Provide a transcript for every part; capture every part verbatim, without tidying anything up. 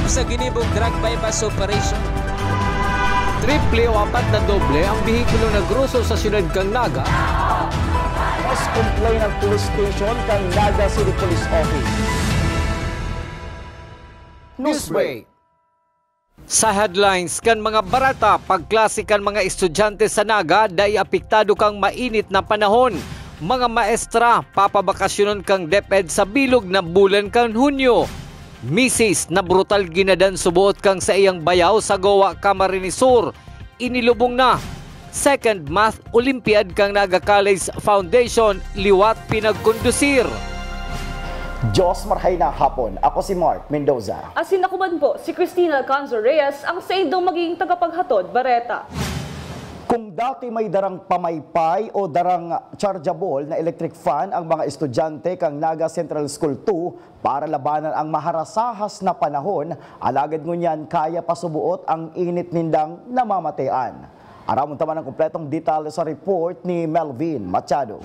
sa ginibong drug buy-bust operation. Triple o apat na doble ang behikulong nagroso sa siyudad kan Naga. Mas complain ang police station kan Naga City Police Office. Newsbreak. Sa headlines kan mga bareta, pagklase kan mga estudyante sa Naga dai apektado kan mainit na panahon. Mga maestra, papabakasyonon kan DepEd sa bilog na bulan kan Hunyo. Misis na brutal ginadan suboot kan saiyang bayaw sa Goa, Camarines Sur, inilubong na. Second Math Olympiad kan Naga College Foundation, liwat pinagkondusir. Diyos marhay na hapon. Ako si Mark Mendoza. Asin ako man po, si Christina Alcanzar Reyes, ang saindong magiging tagapaghatod bareta. Kung dati may darang pamaypay o darang chargeable na electric fan ang mga estudyante kan Naga Central School two para labanan ang maharasahas na panahon, alagad ngunyan kaya pa suboot ang init nindang namamatean. Aramon ta man ang kompletong detalye sa report ni Melvin Machado.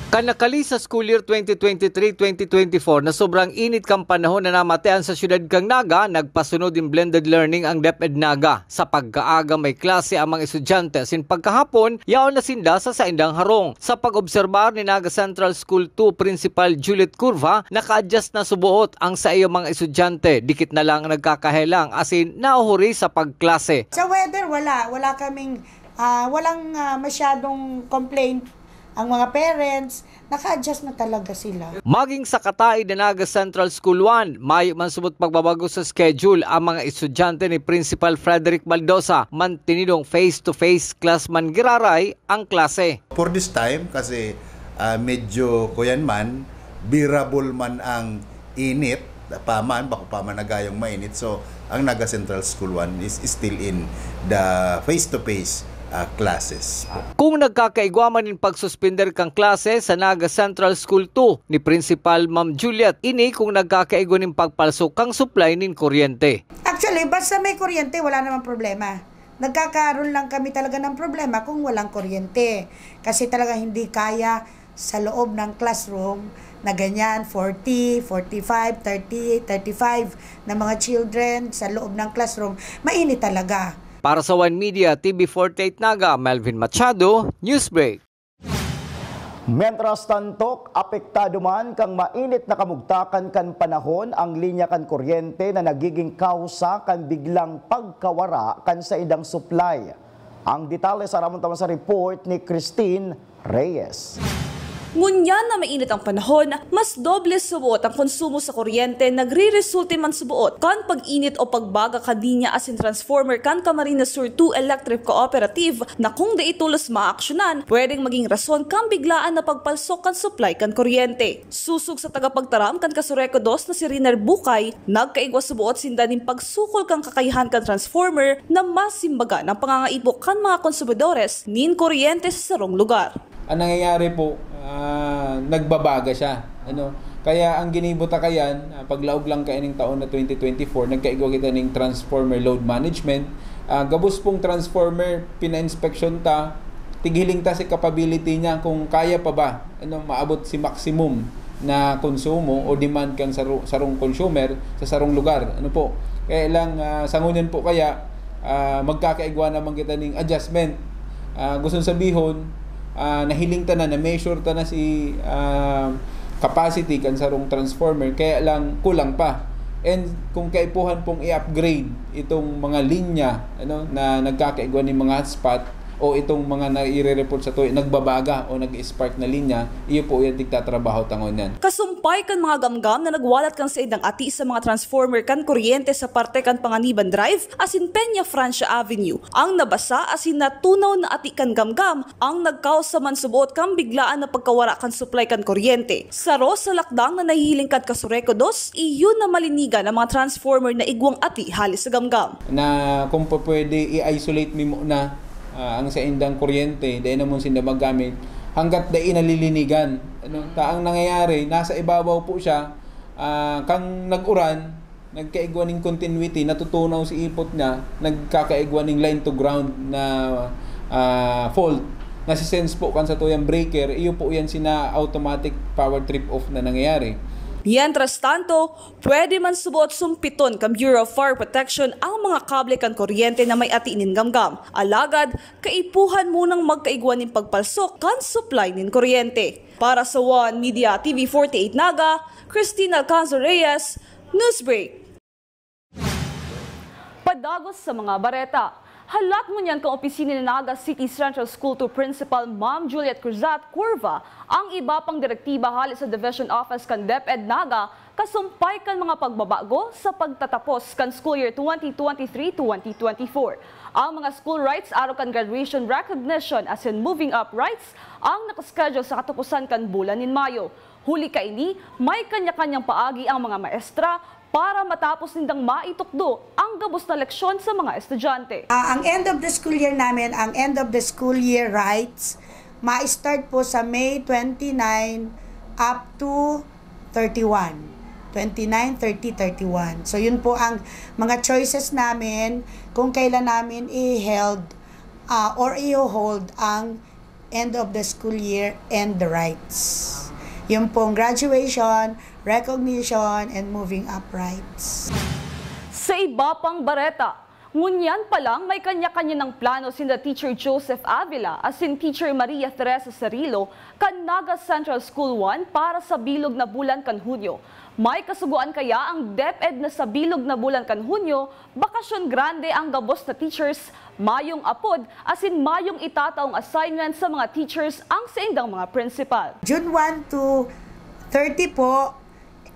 Kan nakali sa school year twenty twenty-three twenty twenty-four na sobrang init kan panahon na namatean sa siyudad kan Naga, nagpasunod nin blended learning ang DepEd Naga. Sa pagkaaga may klase ang mga estudyante asin pagkahapon, yaon na sinda sa saindang harong. Sa pag-obserbar ni Naga Central School two Principal Juliet Curva, naka-adjust na suboot ang saiyang mga estudyante. Dikit na lang nagkakahelang asin nahuhuri sa pagklase. Sa weather, wala. Wala kaming, ah, walang, ah, masyadong complaint ang mga parents. Naka-adjust na talaga sila. Maging sa kataed na Naga Central School one, mayo man subot pagbabago sa schedule ang mga estudyante ni Principal Frederick Baldosa, mantinidong face-to-face class man giraray ang klase. For this time, kasi, ah, medyo kuyan man, bearable man ang init, pa man, bako pa man nagayong mainit. So, ang Naga Central School one is still in the face-to-face, ah, classes. Kung nagkakaigwa man nin pagsuspender kan klase sa Naga Central School two ni Principal Ma'am Juliet, ini kung nagkakaigwa nin pagpalso kan supply nin kuryente. Actually, basta may kuryente, wala namang problema. Nagkakaroon lang kami talaga ng problema kung walang kuryente. Kasi talaga hindi kaya sa loob ng classroom na ganyan, forty, forty-five, thirty, thirty-five na mga children sa loob ng classroom, mainit talaga. Para sa One Media, T V forty-eight Naga, Melvin Machado, Newsbreak. Mientras tanto, apektado man kan mainit na kamugtakan kan panahon ang linya kan kuryente na nagiging kawsa kan biglang pagkawara kan saindang supply. Ang detalye sa aramon ta man sa report ni Christine Reyes. Ngunyan na mainit ang panahon, mas doble suboot ang konsumo sa kuryente, nagreresulta man suboot kan pag-init o pagbaga kan linya asin transformer kan Camarines Sur two Electric Cooperative, na kung dai tolos maaksyonan, pwedeng maging rason kan biglaan na pagpalsok kan supply kan kuryente. Sosog sa tagapagtaram kan Casureco dos na si Riner Bucay, nagkaigwa suboot sinda nin pagsukol kan kakayahan kan transformer na masimbagan ang pangangaipo kan mga konsumidores nin kuryente sa sarong lugar. Ang nangyayari po, ah, nagbabaga siya, ano? Kaya ang ginibo ta kayan, ah, paglaog lang kaining taon na twenty twenty-four, nagkaigwa kita ning transformer load management. Ah, gabos pong transformer, pina-inspection ta, tighiling ta si capability niya kung kaya pa ba, ano, maabot si maximum na konsumo o demand kan saro-, sarong consumer sa sarong lugar. Ano po? Kaya lang, ah, sa ngunyan po kaya, ah, magkakaigwa naman kita ning adjustment. Ah, gusto sabihon, ah, nahiling ta na, na-measure ta na si, ah, capacity kan sarong transformer, kaya lang kulang pa. And kung kaipuhan pong i-upgrade itong mga linya, ano, na nagkakaigwa ning mga hotspot o itong mga naire-report sa tuyo, nagbabaga o nag-spark na linya, iyo po yan tigtatrabaho ta ngunyan. Kasumpay kan mga gamgam na nagwalat kan saindang ati sa mga transformer kan kuryente sa parte kan Panganiban Drive asin Peña Francia Avenue, ang nabasa asin natunaw na ati kan gamgam ang nagkausa man suboot kan biglaan na pagkawara kan supply kan kuryente. Saro sa lakdang na nahihiling kan Casureco dos, iyo na malinigan ang mga transformer na igwang ati hali sa gamgam. Na kung pa pwede, i-isolate mi muna, ah, ang saindang kuryente, dai namon sinda magamit, hangga't dai nalilinigan. Ano, ta ang nangyayari, nasa ibabaw po siya, ah, kang nag-uran, nagkaigwa ning continuity, natutunaw si ipot niya, nagkakaigwa ning line to ground na, ah, fault. Nasi-sense po kan satuyang breaker, iyo po yan sina automatic power trip off na nangyayari. Mientras tanto, pwede man subot sumpiton kan Bureau of Fire Protection ang mga kable kan kuryente na may ati nin gamgam. Alagad, kaipuhan munang magkaigwa nin pagpalsok kan supply nin kuryente. Para sa One Media T V forty-eight Naga, Christine Alcanzar Reyes, Newsbreak. Padagos sa mga bareta. Halat ngunyan kan opisina ni Naga City Central School two Principal Ma'am Juliet Cruzat Curva ang iba pang direktiba hale sa Division Office kan DepEd Naga kasumpay kan mga pagbabago sa pagtatapos kan school year twenty twenty-three twenty twenty-four. Ang mga school rites arog kan graduation recognition asin moving up rites ang nakaschedule sa katapusan kan bulan nin Mayo. Huli kaini, may kanya-kanyang paagi ang mga maestra para matapos nindang maitukdo ang gabos na leksyon sa mga estudyante. Ah, ang end of the school year namin, ang end of the school year rites, ma-start po sa May twenty-nine up to thirty-one. Twenty-nine, thirty, thirty-one. So, yun po ang mga choices namin kung kailan namin i-held, ah, or i-hold ang end of the school year and the rites. Yung pong graduation, recognition, and moving up rites. Sa iba pang bareta, ngunyan pa lang may kanya-kanya ng plano sinda Teacher Joseph Avila asin Teacher Maria Teresa Cerrillo kan Naga Central School one para sa bilog na bulan kan Hunyo. May kasugoan kaya ang DepEd na sa bilog na bulan kan Hunyo, bakasyon grande ang gabos na teachers, mayong apod, asin mayong itataong assignment sa mga teachers ang saindang mga principal. June one to thirty po,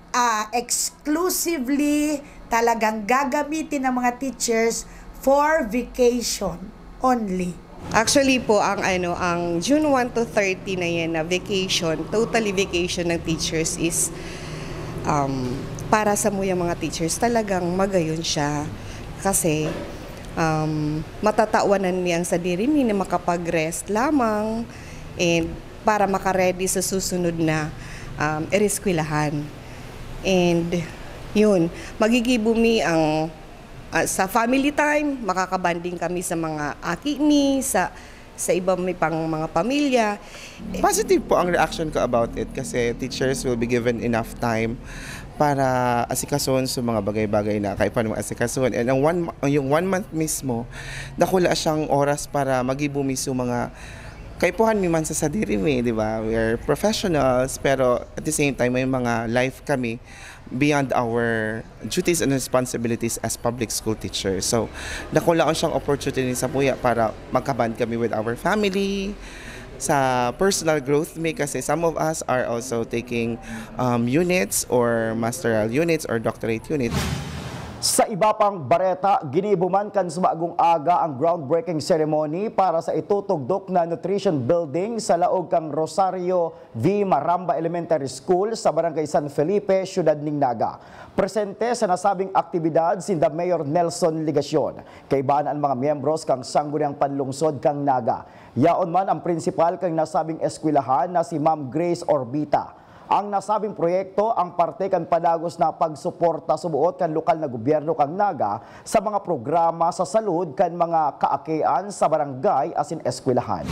ah, exclusively talagang gagamitin ng mga teachers for vacation only. Actually po, ang ano, ang June one to thirty na yan na vacation, totally vacation ng teachers is, um, para sa muyang mga teachers, talagang magayon siya. Kasi, um, matatawanan mi ang sadiri mi na makapag-rest lamang and para maka-ready sa susunod na, um, ereskwelahan. And yun, magigibo mi ang, ah, sa family time, makakabanding kami sa mga aki mi, sa, sa iba mi pang mga pamilya. Positive po ang reaction ko about it kasi teachers will be given enough time para asikasuhon sa mga bagay-bagay na kaipuhan mong asikasuhon. And ang one, yung one month mismo, dakula siyang oras para magibo mi sa mga kaipuhan mi man sa sadiri mi, di ba? We are professionals, pero at the same time, may mga life kami beyond our duties and responsibilities as public school teachers. So, dakulaon siyang opportunity sa puya para magkaband kami with our family, sa personal growth mi, kasi some of us are also taking, um, units or masteral units or doctorate units. Sa iba pang bareta, ginibo man kan subagong aga ang groundbreaking ceremony para sa itutugdok na nutrition building sa laog kan Rosario V. Maramba Elementary School sa Barangay San Felipe, Siyudad nin Naga. Presente sa nasabing aktibidad sinda Mayor Nelson Legacion, kaiba an mga miyembros kan Sangguniang Panlungsod kan Naga. Yaon man ang prinsipal kan nasabing eskwelahan na si Ma'am Grace Orbita. Ang nasabing proyekto ang parte kan padagos na pagsuporta suboot kan lokal na gobyerno kan Naga sa mga programa sa salud kan mga kaakian sa barangay asin eskwelahan.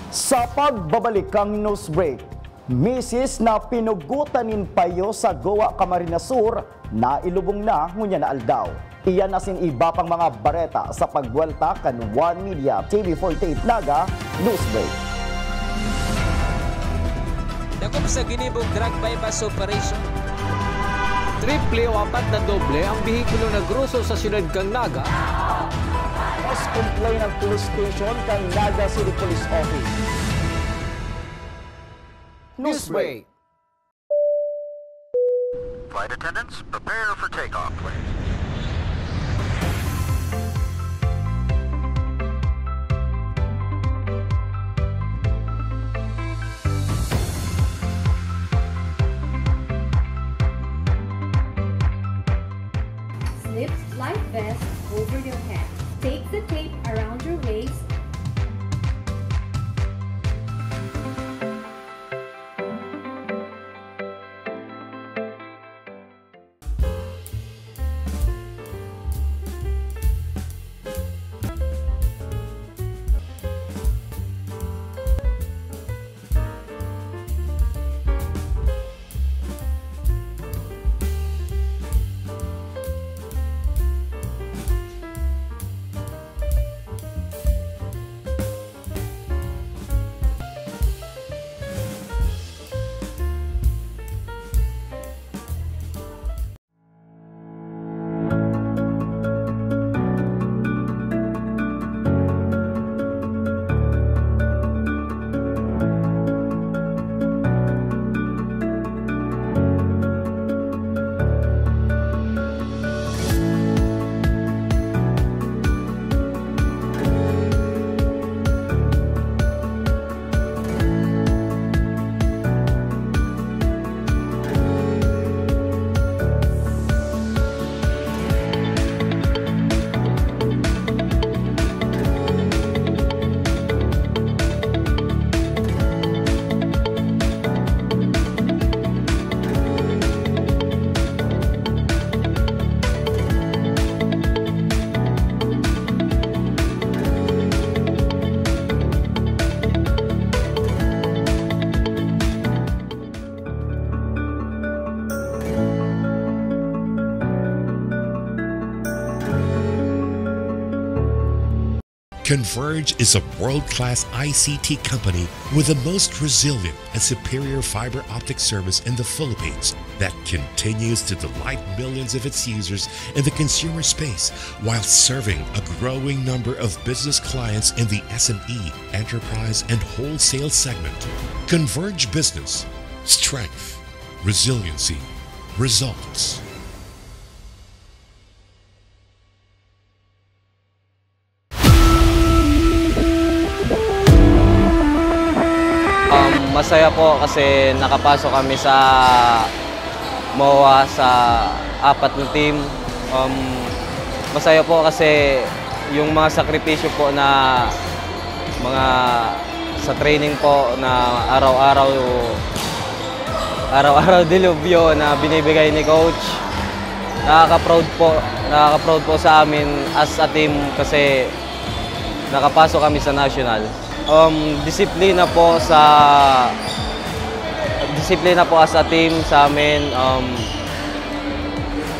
Sa pagbabalik kan news break, misis na pinugutan nin payo sa Goa, Camarines Sur, nailubong na ngunyan na aldaw. Iyan asin iba pang mga bareta sa pagbuwelta kan One Media T V forty-eight Naga News Break. Dakop sa ginibong drug buy-bust operation. Triple o apat na doble ang behikulo na groso sa siyudad kan Naga. Mas complaint ang police station kan Naga City Police Office. News break. Flight attendants, prepare for takeoff, please. Slip life vest over your head. Take the tape around your waist. Converge is a world-class I C T company with the most resilient and superior fiber optic service in the Philippines that continues to delight millions of its users in the consumer space while serving a growing number of business clients in the S M E, enterprise, and wholesale segment. Converge Business. Strength, resiliency, results. Um, masaya po kasi nakapasok kami sa MOA sa apat na team. Um, masaya po kasi yung mga sakripisyo po na mga sa training po na araw-araw araw-araw dilubyo na binibigay ni coach. Nakaka-proud po, nakaka-proud po sa amin as a team kasi nakapasok kami sa national. Um, disiplina po sa disiplina po as a team sa amin, um,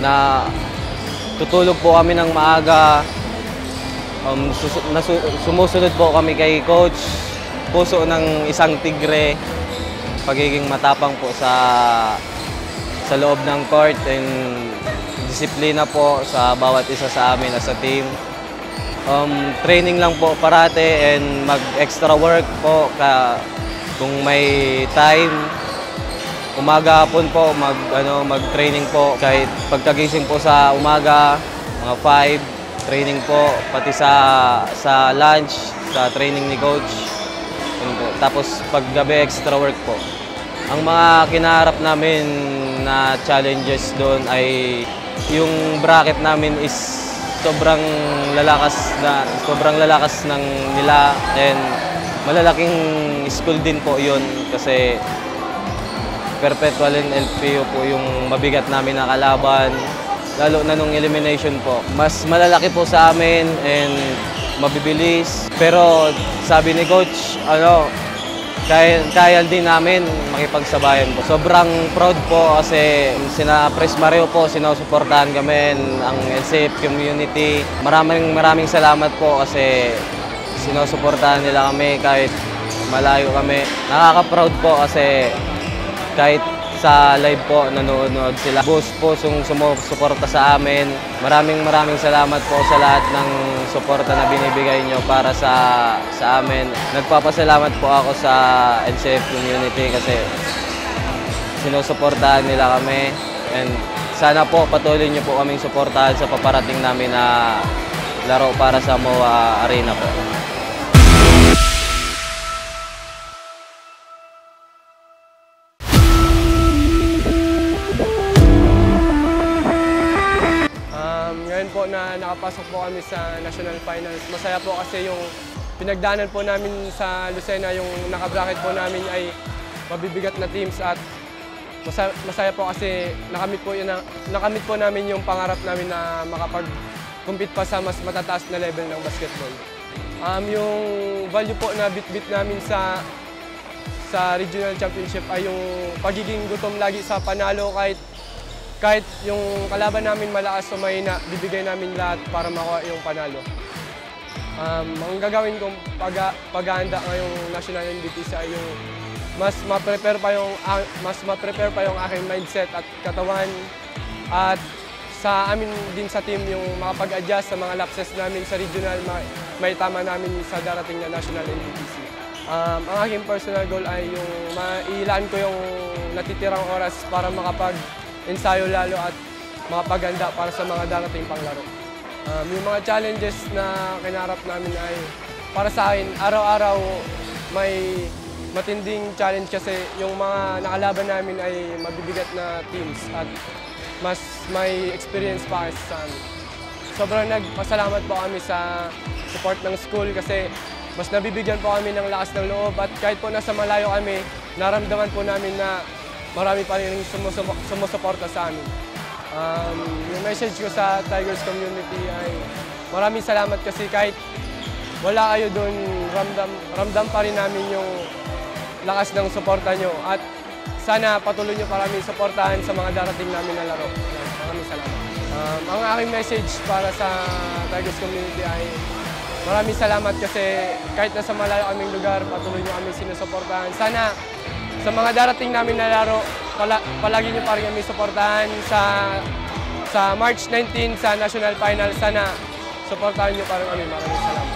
na tutulog po kami ng maaga. Um, susu- nasu- sumusunod po kami kay coach, puso ng isang tigre, pagiging matapang po sa sa loob ng court and disiplina po sa bawat isa sa amin as a team. Um, training lang po parati and mag-extra work po ka, kung may time. Umaga, hapon po, mag, ano, mag-training po. Kahit pagkagising po sa umaga, mga five, training po. Pati sa, sa lunch, sa training ni coach. Yun po. Tapos paggabi, extra work po. Ang mga kinaharap namin na challenges doon ay yung bracket namin is sobrang lalakas na sobrang lalakas ng nila, and malalaking school din po yun kasi Perpetual and L P U po yung mabigat namin na kalaban, lalo na nung elimination po. Mas malalaki po sa amin and mabibilis. Pero sabi ni coach, ano, kaya, kaya din namin makipagsabayan po. Sobrang proud po kasi sina Pres Mario po, sinusuportahan kami, ang L C F community. Maraming maraming salamat po kasi sinusuportahan nila kami kahit malayo kami. Nakaka-proud po kasi kahit sa live po, nanonood sila. Boss po, sung sumusuporta sa amin. Maraming maraming salamat po sa lahat ng suporta na binibigay nyo para sa sa amin. Nagpapasalamat po ako sa N C F community kasi sinusuportahan nila kami. And sana po patuloy nyo po kaming suportahan sa paparating namin na laro para sa MOA Arena po. Um, ngayon po na nakapasok po kami sa National Finals, masaya po kasi yung pinagdaanan po namin sa Lucena, yung nakabracket po namin ay mabibigat na teams at masaya, masaya po kasi nakamit po, yun, nakamit po namin yung pangarap namin na makapag-compete pa sa mas matataas na level ng basketball. Um, yung value po na bitbit namin sa sa regional championship ay yung pagiging gutom lagi sa panalo kahit kahit yung kalaban namin malakas o mahina, bibigay namin lahat para makuha yung panalo. Um, ang gagawin kong pag paghahanda ngayong national N B T C ay yung mas ma-prepare pa yung ah, mas ma-prepare pa yung aking mindset at katawan at sa amin din sa team yung makapag-adjust sa mga lapses namin sa regional ma- maitama namin sa darating na national N B T C. Um, ang aking personal goal ay yung mailaan ko yung natitirang oras para makapag-ensayo lalo at makapaghanda para sa mga darating pang laro. Um, yung mga challenges na kinarap namin ay para sa akin, araw-araw may matinding challenge kasi yung mga nakalaban namin ay mabibigat na teams at mas may experience pa kaysa sa amin. Sobrang nagpasalamat po kami sa support ng school kasi mas nabibigyan po kami ng lakas ng loob at kahit po nasa malayo kami, naramdaman po namin na marami pa rin sumusumo- sumusuporta sa amin. Um, yung message ko sa Tigers community ay maraming salamat kasi kahit wala kayo doon, ramdam, ramdam pa rin namin yung lakas ng suporta nyo at sana patuloy nyo pa kami suportahan sa mga darating namin na laro. Maraming salamat. Um, ang aking message para sa Tigers community ay Maraming salamat kasi kahit nasa malayo kaming lugar, patuloy niyo kami sinusuportahan. Sana sa mga darating namin na laro, pala-, palagi niyo pa rin kami suportahan sa, sa March nineteen sa National Final. Sana suportahan niyo pa rin kami. Maraming salamat.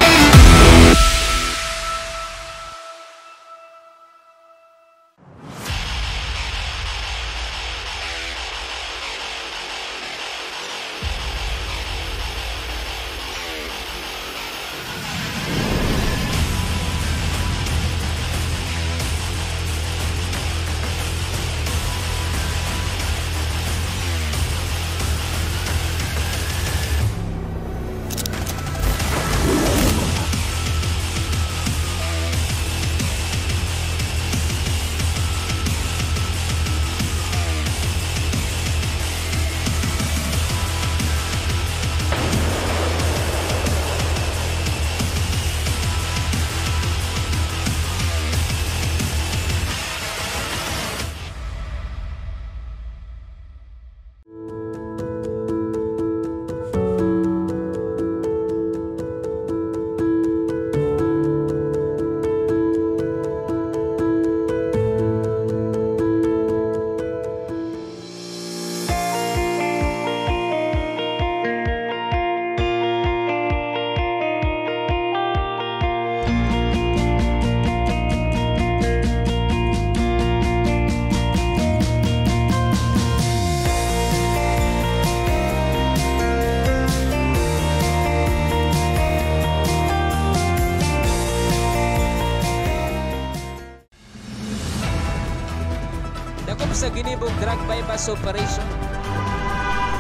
Dakop sa ginibong drug buy-bust operation.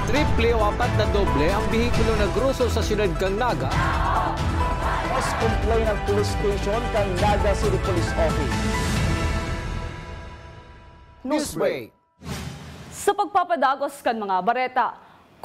Triple o apat na doble ang behikulo na groso sa siyudad kan Naga. Mas complaint ang police station kan Naga City Police Office. Newsbreak. Sa pagpapadagos kan mga bareta,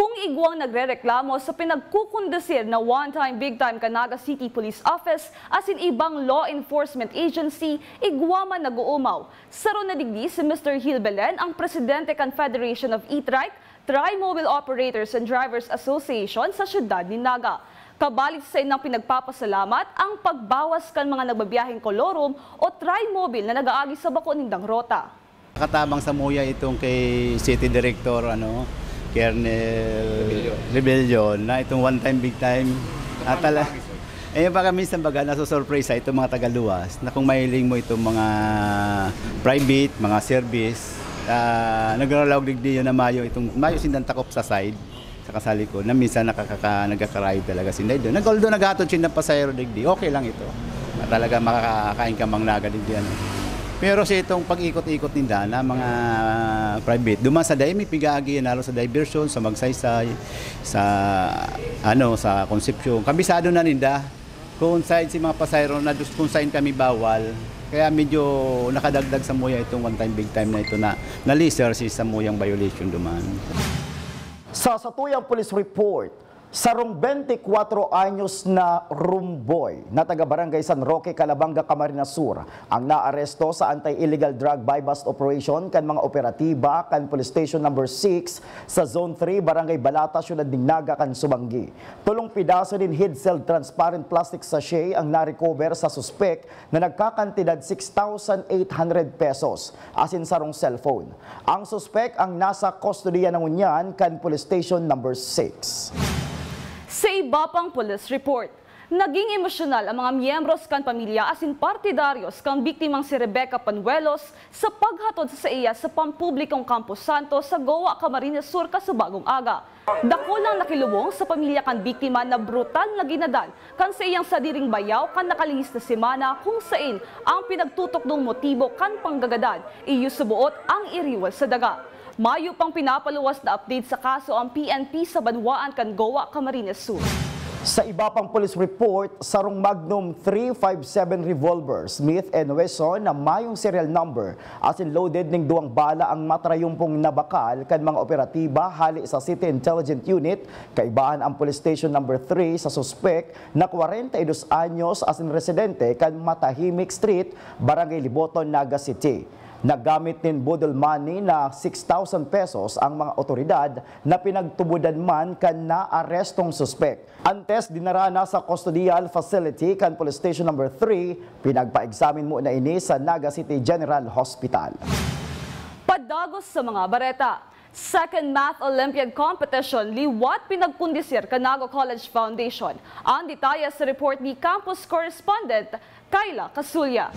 kung igwang nagrereklamo sa pinagkukondusir na one time big time kan Naga City Police Office asin ibang law enforcement agency, igwa man nag-uumaw. Saro na digdi si Mister Gil Belen, ang presidente kan Federation of E-Trike, Trimobile Operators and Drivers Association sa siyudad nin Naga. Kabalit sa saindang pinagpapasalamat ang pagbawas kan mga nagbabiyaheng kolorum o trimobile na nag-aagi sa bako nindang rota. Katabang sa Muya itong kay City Director, ano, Colonel Rebellion. Rebellion, na itong one time, big time. At tala-, eh, baka minsan baga nasusurpresa itong mga tagaluwas na kung mahiling mo itong mga private, mga service, ah, nagralaog digdi yun na mayo itong, mayo sindang takop sa side. Saka sa likod, na minsan nakakaka-, nagkakarayo talaga sinda doon. Nag-, although naghatod sinda pasahero digdi, okay lang ito. Na talaga makakain ka mang Naga digdi, ano. Pero sa itong pag-ikot-ikot ninda na mga private, duman sa dai may pigagi, naro sa Diversion, sa Magsaysay, sa, ano, sa Concepcion. Kabisado na ninda kung saan si mga pasahero na dus-, kung saan kami bawal. Kaya medyo nakadagdag sa Muya itong one time, big time na ito na, na lesser si sa Muyang violation duman. Sa satuyang police report, sarong bente kwatro anyos na room boy na taga Barangay San Roque, Calabanga, Camarines Sur, ang naaresto sa anti-illegal drug buy-bust operation kan mga operatiba kan Police Station Number Six sa Zone Three, Barangay Balata, Siyudad nin Naga kan Sumanggi. Tolong pidaso nin head-sealed transparent plastic sachet ang na-recover sa suspek na nagkakantidad six thousand eight hundred pesos, asin sarong cellphone. Ang suspek ang nasa kustodiya na ngunyan kan Police Station Number Six. Sa iba pang police report, naging emosyonal ang mga miyembros kan pamilya asin partidaryos kan biktimang si Rebecca Panuelos sa paghatod sa saiya sa pampublikong Campo Santo sa Goa, Camarines Sur, kasubagong aga. Dakul ang nakilubong sa pamilya kan biktima na brutal na ginadan kan saiyang sadiring bayaw kan nakalihis na semana, kung sain ang pinagtutukdong motibo kan panggagadan iyo suboot ang iriwal sa daga. Mayo pang pinapaluwas na update sa kaso ang P N P sa banwaan kan Goa, Camarines Sur. Sa iba pang police report, sarong Magnum three five seven revolver, Smith and Wesson na mayong serial number asin loaded ning duwang bala ang matrayumpong nabakal kan mga operatiba hale sa City Intelligence Unit, kaibahan ang Police Station Number Three sa suspek na kwarenta y dos anyos asin residente kan Matahimik Street, Barangay Liboton, Naga City. Nagamit nin boodle money na six thousand pesos ang mga otoridad na pinagtubodan man kan naarestong suspek. Antes dinara na sa custodial facility kan Police Station Number three, pinagpa-examine muna ini sa Naga City General Hospital. Padagos sa mga bareta. Second Math Olympiad Competition liwat pinagkondusir kan Naga College Foundation. Ang detalye sa report ni campus correspondent Kyla Casulla.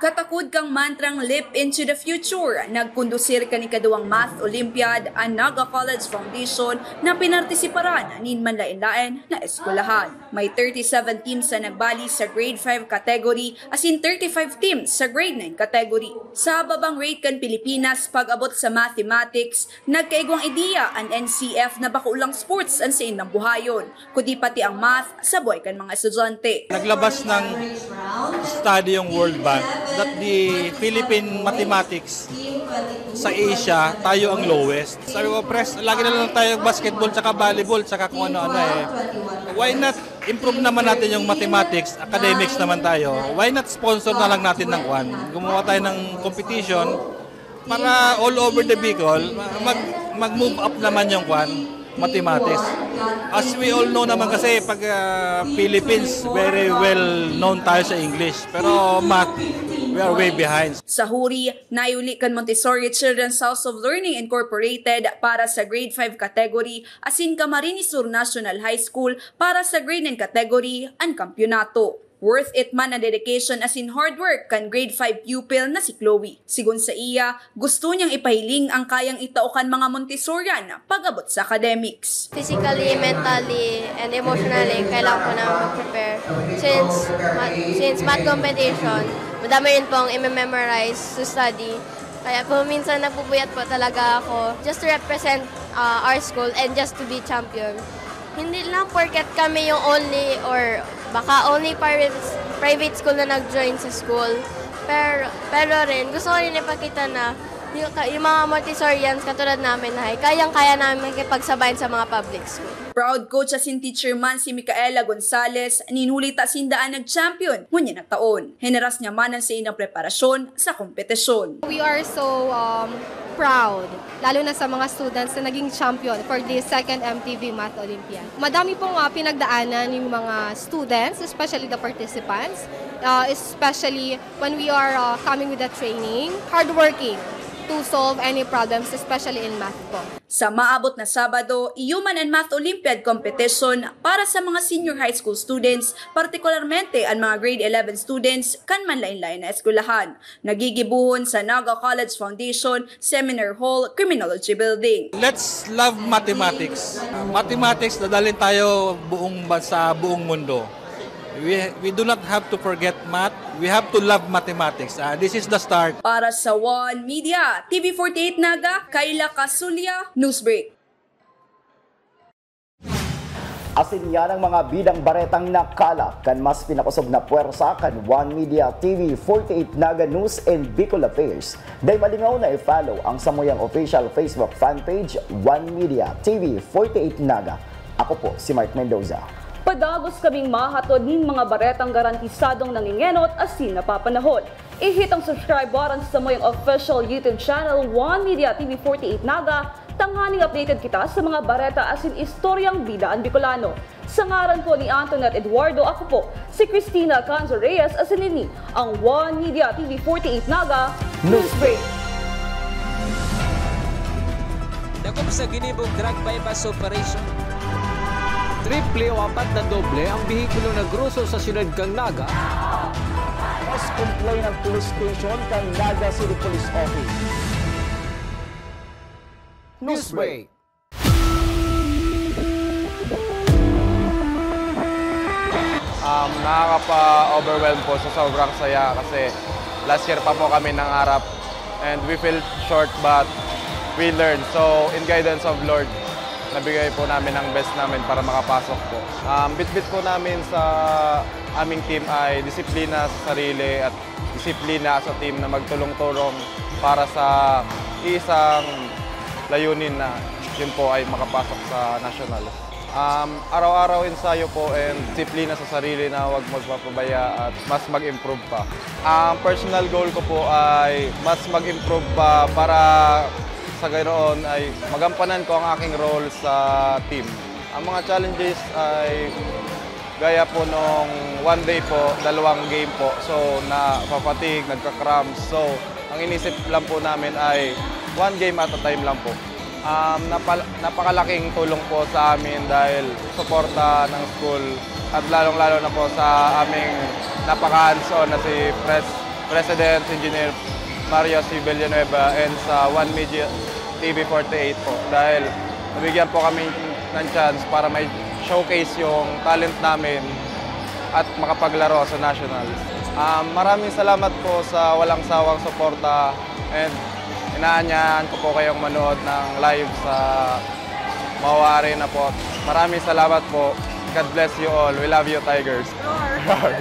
Katakod kan mantrang Leap into the Future, nagkondusir kan ikaduwang Math Olympiad an Naga College Foundation na pinartisiparan nin manlaen-laen na eskwelahan. May thirty-seven teams na nagbali sa Grade five category asin thirty-five teams sa Grade nine category. Sa babang rate kan Pilipinas pag-abot sa mathematics, nagkaigwang ideya an N C F na bako lang sports an saindang buhayon, kundi pati ang math sa buhay kan mga estudyante. Naglabas ng study yung World Bank that the Philippine mathematics sa Asia, tayo ang lowest. Sabi ko, "Pres, lagi na lang tayo basketball tsaka volleyball tsaka kung ano-ano eh. Why not improve naman natin yung mathematics, academics naman tayo. Why not sponsor na lang natin ng kwan? Gumawa tayo ng competition para all over the Bicol, mag, mag-move up naman yung kwan, mathematics." As we all know naman kasi, pag ah, Philippines, very well known tayo sa English. Pero math, we are way behind. Sa huri, naiuli kan Montessori Children's House of Learning Incorporated para sa Grade five category asin Camarines Sur National High School para sa Grade nine category an kampiyonato. Worth it man ang dedication asin hard work kan Grade five pupil na si Chloe. Sigon sa iya, gusto niyang ipahiling ang kayang itao kan mga Montessorian pag-abot sa academics. Physically, mentally, and emotionally, kailangan ko na mag-prepare. Since, ma- since math competition, madami rin pong i-memorize to study. Kaya po minsan nagpupuyat po talaga ako just to represent uh, our school and just to be champion. Hindi lang porket kami yung only or baka only private, private school na nag-join sa school. Pero, pero rin, gusto ko rin ipakita na yung, yung mga Montessorians katulad namin ay kayang-kaya namin makipagsabayan sa mga public school. Proud coach asin teacher man si Micaela Gonzalez, nin huli ta sinda an nag-champion ngunyan na taon. Hineras niya man an saindang preparasyon sa kompetisyon. We are so um, proud, lalo na sa mga students na naging champion for the second M T V Math Olympiad. Madami pong uh, pinagdaanan yung mga students, especially the participants, uh, especially when we are uh, coming with the training, hardworking to solve any problems, especially in math po. Sa maabot na Sabado, iyuman an Math Olympiad Competition para sa mga senior high school students, partikularmente an mga grade eleven students kan manlain-lain na eskwelahan. Nagigibohon sa Naga College Foundation Seminar Hall, Criminology Building. Let's love mathematics. Mathematics, dadalhin tayo buong bansa, buong mundo. We, we do not have to forget math. We have to love mathematics. Ah, this is the start. Para sa One Media, T V forty-eight Naga, Kyla Casulia, Newsbreak. Asin yan ang mga bidang baretang nakalap kan mas pinakosog na pwersa kan One Media T V forty-eight Naga News and Bicol Affairs. Dai malingaw na i-follow ang samuyang official Facebook fan page, One Media T V forty-eight Naga. Ako po si Mark Mendoza. Padagos kaming mahatod nin mga baretang garantisadong nangengenot asin napapanahon. I-hit ang subscribe button sa samuyang official YouTube channel, One Media T V forty-eight Naga, tanganing updated kita sa mga bareta asin istoryang bida an Bicolano. Sa ngaran po ni Antoinette Eduardo, ako po si Christina Alcanzo Reyes, asin ini ang One Media T V forty-eight Naga Newsbreak. Dakop sa ginibong drug buy-bust operation. Triple o apat na doble ang behikulo na groso sa siyudad kan Naga. Mas complain ang police station kan Naga City Police Office. Newsbreak. Um, nakakapa-overwhelm po sa sobrang saya kasi last year pa po kami nangarap and we fell short but we learned. So, in guidance of Lord, nabigay po namin ang best namin para makapasok po. Um, bitbit po namin sa aming team ay disiplina sa sarili at disiplina as a team na magtulong-tulong para sa isang layunin na yun po ay makapasok sa nationals. Um, araw-araw ensayo po and disiplina sa sarili na huwag magpapabaya at mas mag-improve pa. Ang personal goal ko po ay mas mag-improve pa para sa ganoon ay magampanan ko ang aking role sa team. Ang mga challenges ay gaya po nung one day po, dalawang game po. So, nafa-fatigue, nagka-cramps. So, ang inisip lang po namin ay one game at a time lang po. Um, napal-, napakalaking tulong po sa amin dahil suporta ng school at lalong-lalo na po sa aming napaka-hands-on na si Pres-, President Engineer Mario C. Villanueva and sa One Media T V forty-eight po dahil nabigyan po kami ng chance para may showcase yung talent namin at makapaglaro sa nationals. Um, maraming salamat po sa walang sawang suporta and inaanyahan ko po kayong manood ng live sa Mawa Arena po. Maraming salamat po. God bless you all. We love you, Tigers. Roar.